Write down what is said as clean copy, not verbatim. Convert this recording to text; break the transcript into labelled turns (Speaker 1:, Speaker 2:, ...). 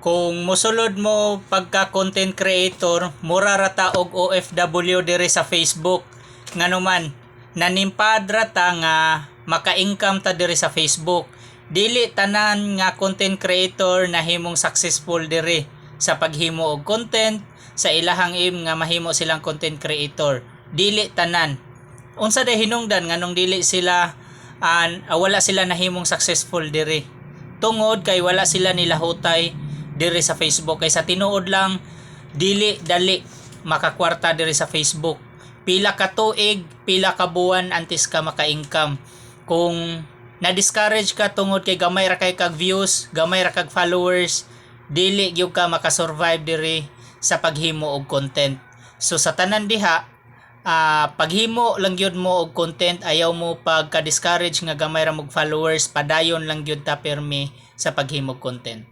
Speaker 1: Kung mosulod mo pagka content creator, mura ra ta og OFW diri sa Facebook. Ngano man, nanimpad ra ta nga maka-income ta diri sa Facebook. Dili tanan nga content creator nahimong successful diri sa paghimo og content sa ilahang aim nga mahimo silang content creator. Dili tanan. Unsa day hinungdan nganong dili sila wala sila nahimong successful diri? Tungod kay wala sila nilahutay diri sa Facebook, kay sa tinuod lang, dili dali makakwarta diri sa Facebook. Pila ka tuig, pila ka buwan antes ka maka-income. Kung na-discourage ka tungod kay gamay ra kay kag views, gamay ra kag followers, dili gyud ka makasurvive diri sa paghimo og content. So sa tanan diha, paghimo lang gyud mo og content, ayaw mo pagka-discourage nga gamay ra mog followers, padayon lang gyud ta permi sa paghimo og content.